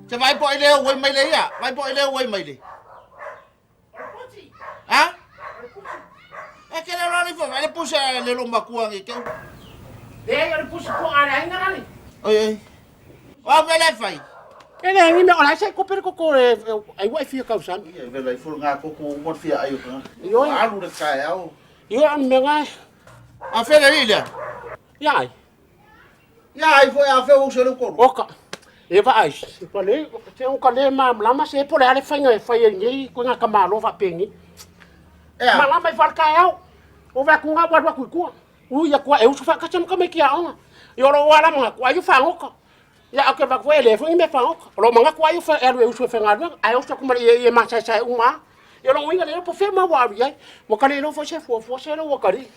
Se vai po i le ue mai le ia. Vai po i le ue mai le. Ha? E ke le rali fo, le pusa le lo makua ngi ke. Le o le pusi po ale ai ngala le. Oi oi. O me le fai. E le ngi me o la se ko pere ko ko e ai wa fia kausan. Ia vela i fo nga ko ko mo fia ai o ka. Io Alu le kai au. Io an me ngai. A fe le ile. Ia ai. Ia ai fo a fe o se le ko. Oka. E va ai. Se pa le se o ka le ma lama se po le ale fainga e fai nei ko nga ka malo va pengi. E a. Malama i falka au. O va ku nga wa wa ku ku. U ia kua e usu fa ka ka me kia onga. I oro o ala mga kua iu whangoka. Ia au ke va kua e le fo i me whangoka. O lo mga kua iu wha e alu e usu e whengalua. Ai usu aku mari e masai sai uma. I oro uinga le po whema wa alu iai. Mo ka le fo se fua fua se lo wakari.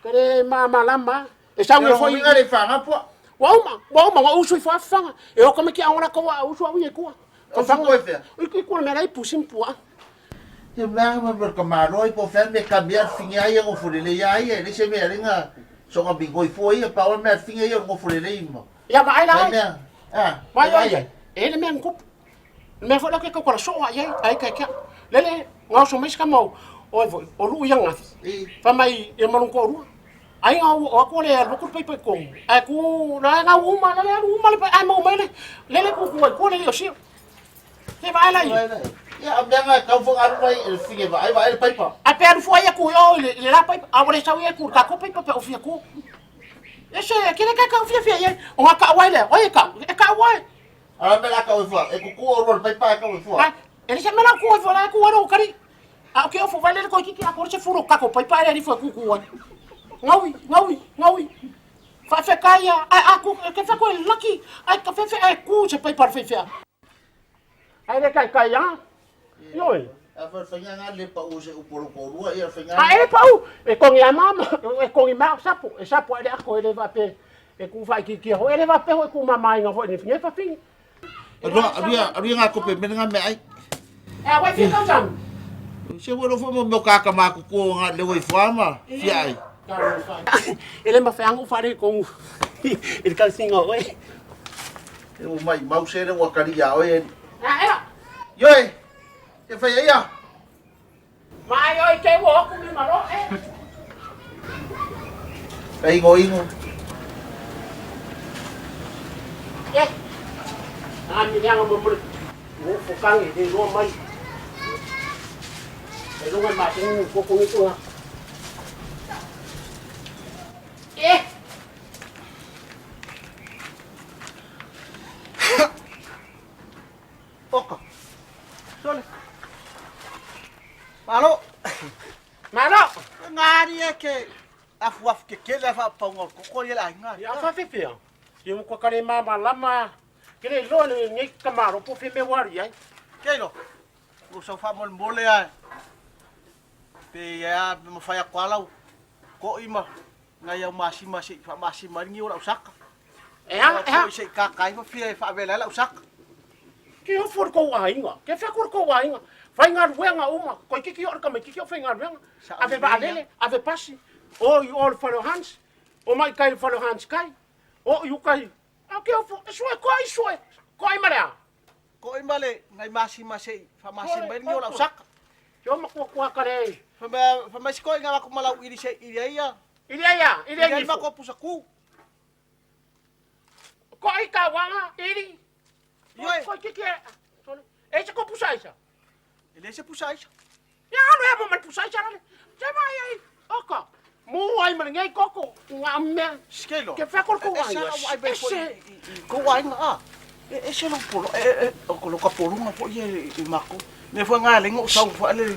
Kare ma malama. E sau e foi. Uinga le whanga pua. Wa uma, wa uma, wa usu i whawhanga. E o kame ki aonga ko wa usu au i kua. O whango e whea? I kua me rai pusim pua. Te mea me me ka maro i po whea me ka mea finga ia ngo furele ia ia le se mea ringa so nga bingo i fo ia pa o mea finga ia ngo furele i mo. Ia ma ai la. Mea. Ah. Vai ai ai. E le mea ngup. Le mea foi la ke ko so ai ai ai kai kia. Lele ngau so mai ska mau. Oi foi o lu ia ngafi. Fa mai e malung ko ru. Ai ngau o ko le alu ko pai pai ko. Ai ku la ngau uma la le alu uma le ai mau mai le. Lele ku ku ko le o si. Te vai la i. Ia a mea nga kau fo alu mai e finga vai vai le paipa. A pe alu fua ia ku o le le la paipa. A le sau ia ku ka ko paipa pe o fia ku. E se ke le ka ka fia fia ia. O nga ka wai le. O e ka e ka wai. A mea la kau e fua e kuku o ro le paipa e kau e fua. Ai e le se mea la ku e fua la ku ro kari. A o ke o fo vai le ko kiki a ko se furo ka ko paipa e ri fua ku ku wai. Ngaui, ngaui, ngaui. Fa fe ka ia. Ai a ku ke fe ko lucky. Ai ka fe fe ai ku se paipa fe fe. Ai le kai kai ia. Ioi. A fa whainga ngā le pa o se uporo ko rua ia whainga. A e pau, e kongi a mama, e kongi mau sapo, e sapo e le ako e le vape, e ku whai ki kia ho, e le vape ho e ku mama inga ho e ni finge whawhingi. Arua arua arua ngā kope mena ngā mea ai. E a wai whika tau. Se wero fo mo mo kaka ma ku ko ngā le wai fua ma fia ai. E le mawheangu whare kongu, e le kausinga oe. E o mai mau se le wakari ia oe. A ea. Ioi, te whai ia. Mai oi te wo aku mi maro e. Ka ingo ingo. E. A mi leanga mo mo. Mo fo kangi le lo mai. E lo ma te ni ko ko ni ko. E. Oka. Sole. Malo. Malo. Ngari e ke afu afu ke kele afa paunga ko ko ia ngari. Ia fa fe fe. Ia mo ko kare mama lama. Ke le lo le ngi ka maro po fe me wari ai. Ke lo. Lo sa fa mol mole ai. Pe ia mo fa ya kwala ko ima ngai au masi masi fa masi mari ngi ora usaka. E ha e ha se ka kai fa fia fa vela la usaka. Ke o for ko ainga. Ke fe ko ko ainga. Fai ngā ruenga uma. Koi kiki o ka mai kiki o fai ngā ruenga. Ave va alele, ave pasi. O i o falo hans. O mai kai falo hans kai. O i ukai. A ke o fo sue ko ai sue. Ko ai marea. Ko ima le ngai masi masi fa masi mari ngi ora usaka. Ke o makua kua kare. Fa fa mai ko inga ko malau iri se iri ia. Iri ia, iri ia. Iri ko pusa ku. Ko ai ka wanga iri. Ioi. Ko kiki e. E se ko pusa isa. Ele se pusa isa. Ia alu e mo mai pusa isa rale. Se mai ai. Oka. Mu ai mai ngai koko ngā mea. Skelo. Ke whakol ko ai. E ai ko ai nga. E se lo polo e o ko lo ka polo nga po ye i mako. Me fo nga le ngo sau fo le.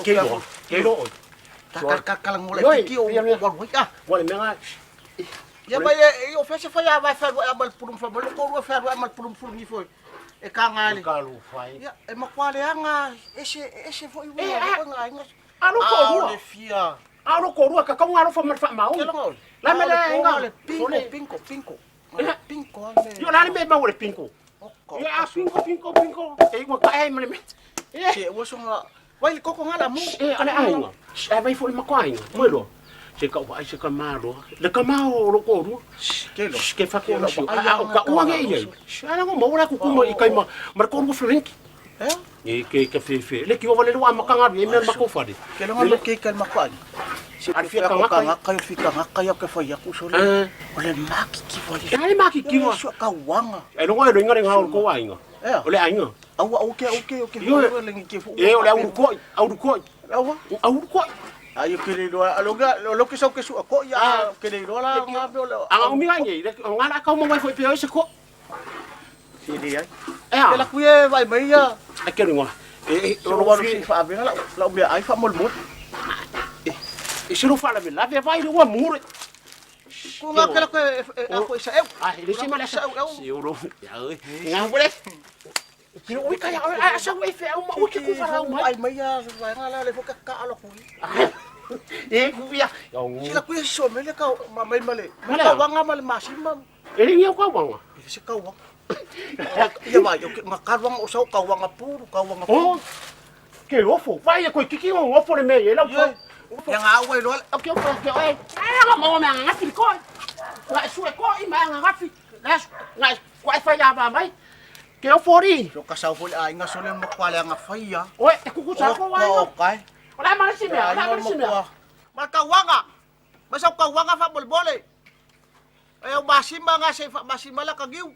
Ke lo. Ke lo. Ta ka ka ka ngola ki o wa wa ka. Wa le mea. Ia mai e o fese fa ia vai fa wa mal pulum fa mal ko fa wa mal pulum pulum ni fo. E ka nga le. Ka lu fai. Ia e makwa le anga ese ese fo i wa nga nga. Alo ko rua. Le fia. Alo ko rua ka ka ngalo fa mal fa mau. Ke longa. La me le nga le pinko pinko pinko. Pinko le. Yo la le me mau le pinko. Ia a pinko pinko pinko. E ua ka e me le. E ua songa Vai le koko ngala mu. E ale ainga. E vai fo le mako ainga. Mo lo. Se ka vaai se ka malo. Le ka ma o lo ko ru. Ke fa ko si. A o ka ua nge ia. Ala ngo mo la ku ku mo i kai ma ma ko ru frenki. E ke ke fe fe. Le ki o vale lo ama ka ngaru e me ma ko fare. Ke longa lo ke ka ma ko ai. Se Ar fia fia ko ka ka nga kai fia ka nga kai ke fa ya ku so le. O le maki ki wale. E ale maki ki wa. So ka wanga. E longa e lo inga le ngau ko wa inga. O le ainga. Aua o ke o ke o ke Io- le ngi ke fu. E o le auru koi, auru koi, Aua. auru koi. Ai ke le lo alo ga lo ke so ke su ko ya ke le lo la nga be lo. Anga umi ngai ngai, nga la kau mawai foi pe se ko. Si le ai. E Ke la a, ku e vai mai ya. e ke ringa. E e So lo si fa be la la me ai fa mol mol. E se lo fa la me la ve vai le wa mure. Ku nga ke la ku e a ko sa eu. Ah, le se mala sa. Si o lo. Ya oi. Nga bole. Ki ui ka ya a sa ui fe au ma ui ke ku fa au mai. Ai mai ya vai nga la le fo ka ka alo ku. E ku ya. Si la ku e so me le ka ma mai male. Male. Ka wanga male ma si ma. E le ngi ka wanga. E se ka wanga. Ia vai, o ke nga ka wanga o sa ka wanga puru, ka wanga Oh. Ke ofo. Vai e ko kiki o ofo le me e la. Ia. Ia nga au lo O ke ofo ke oi. Ai nga mo me nga fi ko. Nga su ko i ma nga fi. Nga nga ko ai fa ya ba mai. Ke ofo ri. So ka sau foi ai nga so le mo kwale nga fai ya. Oi, te kuku sa ko wai. O kai. O la ma si me, o la ma si me. Ma ka wanga. Ma sa ka wanga fa bol bole. E o masima nga se fa masima la ka giu.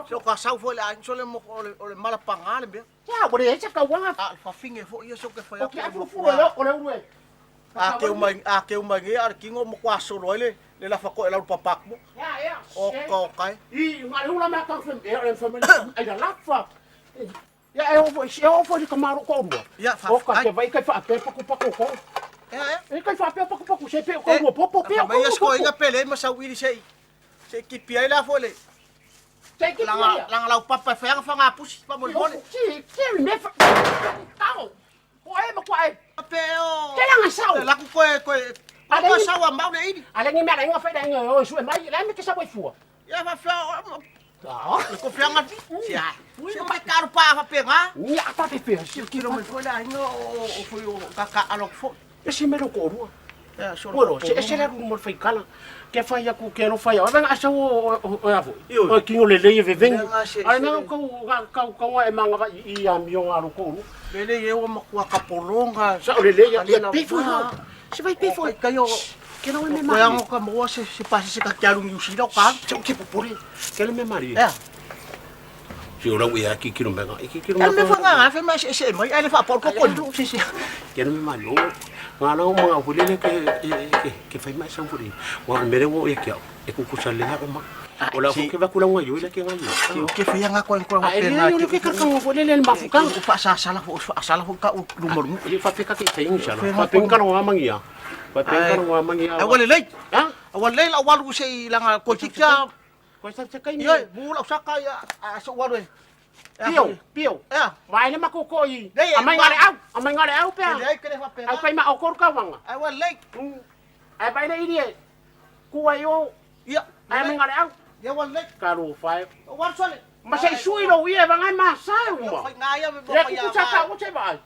So ka sau foi ai so le mo o le mala panga le be. Ya, bo le sa ka wanga. A fa finge fo ia so ke fai. O ke afu fu lo o le ue. A ke uma a ke uma ngi a kingo mo kwa so lo le le la fa ko e la papak mo. Ya, ya. O ka o kai. I nga le hula ma ka fe e le fe me ai la lafa. Ya e o fo e o fo di kamaro ko rua. Ya, fa- O ka ke vai kai fa pe paku paku ko. E e. E kai fa pe paku paku se pe ko rua popo pe ko. Ma ia sko inga pele ma sau ili sei. Se ki pia la fo le. Se ki Langa pia. langa lau papa fe anga fanga pusi pa mo bole. Si ke me fa. Tao. Ko e ma ko e. Pe o. Ke langa sau. La ku koe koe. Ale Ko ni- sau a mau le ini. Ale ngi me ala nga fe da nga o su e mai la me ke sa wai fua. Ia fa fe o. Ah. Le ko fe anga fi. Si a. Si ma ka pa fa pe nga. Ni a pa pe pe si Ki ro mai fo la inga o o fo o ka ka alok fo. e si me lo ko rua. Ya so. Bueno, se se la mo fai kala. Ke fai aku ke no fai. Ava asa o o avo. Io. O kingo le le ve vengi. Nga se- Ai na ko ka ka wa e manga va i a mi o aro ko ru. Bele ye o ma kwa ka polonga. Sa o le le ya Ale la pe fo. va. Se vai pe fo. Ka yo. Ke no me Ko mari. anga ka mo se se pasi se ka kiaru ngi usira ka. Se o ke popore. Ke le me mari. Ya. Si o la ui a ki kilo me ga. Ki kilo El me fa nga fe ma se se mai ale fa por ko ko Si si. Ke le me mari. O nga la o manga fo le ke ke ke fai mai sa fo le. Wa mere wo e ke au. E ku ku sa le ha o ma. O la fo ke va kula nga yo le ke nga yo. Si o ke fe anga ko ko A e le yo ke ka ka fo le le mafu ka. Ko fa sa sala fo fa sala fo ka o lumor mu. E fa feka ke fai ngi sala. Fa penka no mangia. Fa penka no mangia. Ai wale lei. Ha? Awal lei la walu se langa ko tikya. Ko sa sa kai ni. Ye bu la saka ya a so walu. Pio, pio. Ya. Vai le makoko i. Nei, A mai ngare au, a mai ngare au Ke pea. lei ke le fa pe. Au kai ma o kor ka wanga. Ai wale lei. Ai bai le irie. Ku ai o. Ya. Ai mai ngare au. Ya wale lei. Ka ro fai. Walu sale. Ma se sui lo ia va ngai ma sa uma. Fa nga ya me Le ku sa ka o che vai.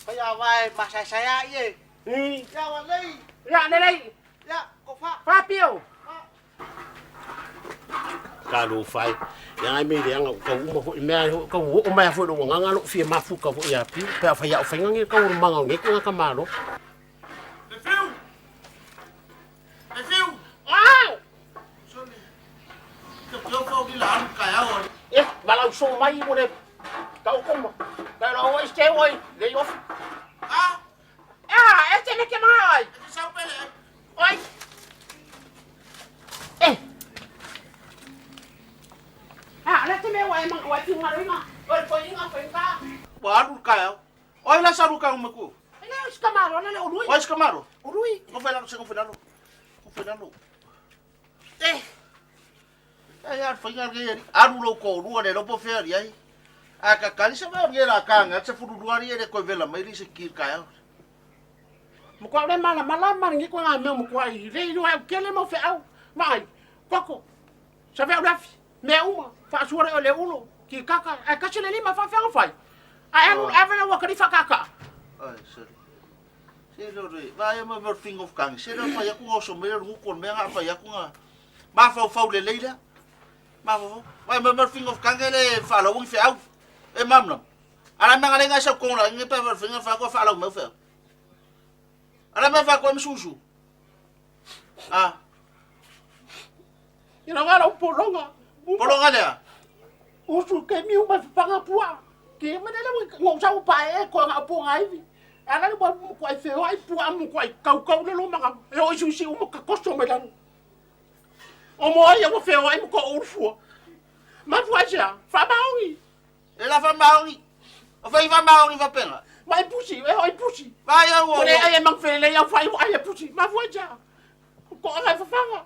Fa ya vai ma sa sa ya ye. Ni. Ya wale lei. Ya le le. Ya ko fa. Fa pio. Ka ro fai. Ya ngai me le anga ka uma fo mea ka o o mai fo lo nganga lo fia mafu ka fo ya pio. Pe fa ya o fa ngai ka o manga ngai ka ka malo. Le fiu. Le fiu. Ah! Sole. Ke ke fo ki la ka ya o. E, malau so mai mo le ka o koma. Ka lo o este oi, le yo. Ah, Ah, este me ke mai. sa pele. Oi. Eh. Ah, le te me wa ma wa ti ngaro inga. Oi ko inga ko inga. Walu ka ya. Oi la sa ka uma ku. Ele o skamaro, le o lui. Oi skamaro. O lui. Ko fe lalo, se ko fe lalo. Ko fe lalo. Eh. Ai ar fai ar ge aru lo ko rua le lopo fe ari ai. A ka kali se va ge la kanga se furu rua ri le ko vela mai li se ki ka ya. Mo ko le mala mala mala ngi ko nga me mo ko ai. Le lu ai ke le mo fe au. Mai. Koko. Sa ve o lafi. Me uma. Fa suare o le ulo. Ki kaka. Ai ka se le lima fa fe fai. Ai alu ave wa ka fa kaka. Ai sorry. Se le o va e mo mo fingo fkang. Se le fa ya ku oso me le ngu ko me nga fa ya ku nga. Ma fa fa le le la. Ma fa fa. Va mo mo fingo fkang le fa lo wing fe au. E mam no. Ala me nga le nga sa ko la ngi pa fa finga fa ko fa lo me fe. Ala me fa ko me susu. Ah. Ina nga lau polonga. Polonga lea. Usu ke miu mai fapanga pua. Ke mene le ngo sa pa e ko nga po ngai vi. Ala le mo ko ai feo ai pua mo ko ai kau kau le lo manga. E o isu si u mo ka koso mai lalo. O mo ai o feo ai mo ko urfua. Ma fua sia, fa maongi. E la fa maongi. O fai fa maongi fa penga. Mai pusi, e oi pusi. Vai au O le ai e mang fele au fai o ai e pusi. Ma fua sia. Ko ngai fafanga.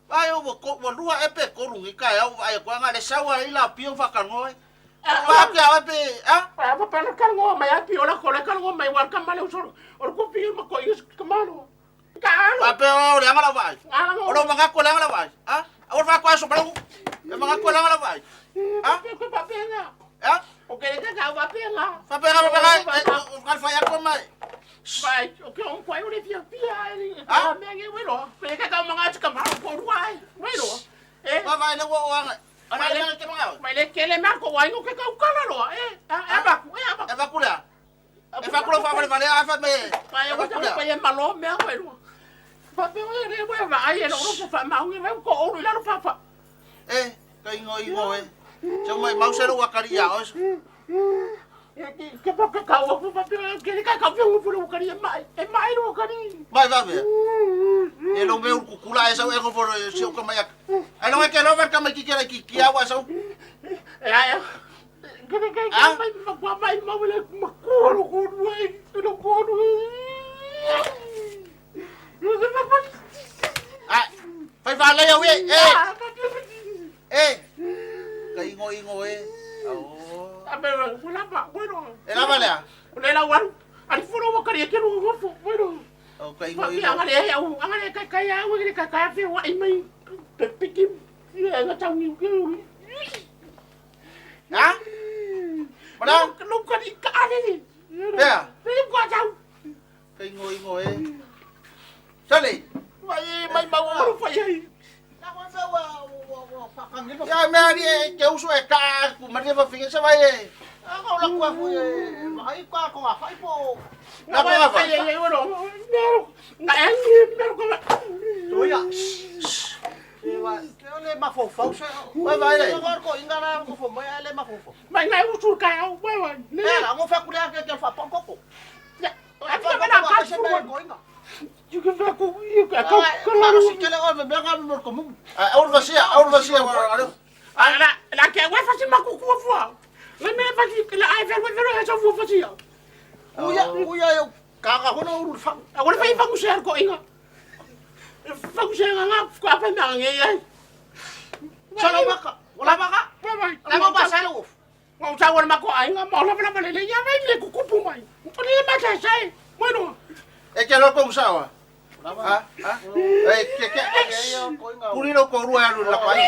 Vai au ko wa lua e pe ko rungi ka au ai ko nga le sawa i la pio fa ka ngoi. Va ke au pe a Pa pa pa ka ngo mai api ora ko le ka ngo mai war ka male usoro. Ora ko pi ma ko is ka malo. Ka alo. Pa pe o le nga la vai. Ala ngo. O lo manga ko le nga la vai. A o fa ko so pa lu. E manga ko le nga la vai. Ah? Ko pa pe nga. A O ke le ka pa pe nga. fa pe nga pa nga o ka fa ya ko mai. Vai, o ke on kwai o le fia pia ai. Ah? Ah, me nge welo. Pe ka ka manga ka malo ko ruai. Welo. Eh, Va vai le wo o nga. Ana le nga ke manga. mai le kele ma ko wai ngo ke ka ukala lo. Eh, a ba ku, eh a ba. E fa kula. E fa kula fa fa le a fa me. Pa E e fa wa kula. pa e malo me welo. Pa pe o le wa va ai lo ro fa ma nge ko o lo fa fa. E ka ingo ingo e. Se mai mau se lo wa kari ya o. Ke pa ka ka o pa pe ke le ka ka fe o fulu ka ri mai. E mai lo ka ri. Vai va ver. E lo meu kukula esa e go for se o ka mai. Ai lo ke lo ver ka mai ki ke ki ki awa sa. E ai. Ke ke ke mai ma kwa mai ma le ma ko lo ko lo lo ko lo. Lo se ma pa. Ah, fai fa le au e. E. E. Ka ingo ingo e. Oh. A me la pa, bueno. E la valea. Le la wan. Ari fulu ka ri ke lo go fu. Bueno. O ka ingo Pa pe ingo. anga le au, anga le ka ka ya, le ka ka fe wa i mai. Pe pe ki. Ye nga tau ni ke. Ha? Bala. Lo ka di ka ale. Pea. Pe ko tau. Ka ingo ingo e. Sale. Mai mai mau o fa ai. Ya me ari e ke uso e ka ku maria fa finga se vai e. Na ba fa ai ai bueno. Na ai me ko. Vai vai le. Mai ngai usu ka au. Vai vai. Ne. A fa ba na ka fu. Ju ke fa ku ka ka ka la ru. A ur vasia, a ur vasia wa alo. A la la ke wa fa si ma ku ku fu. Le me fa si la ai fa wa fa sa fu fa si. A wa fa fa ku se ko inga. Fa ku se nga ko fa ma nge ai. Vai vai. Wa sa wa ma ko ai nga ma la la le ya vai le ku ku pu mai. Le ma sa sai. Bueno. E ke lo ko usawa. Ha? Ha? E ke ke. Puri lo ko rua alu la pai.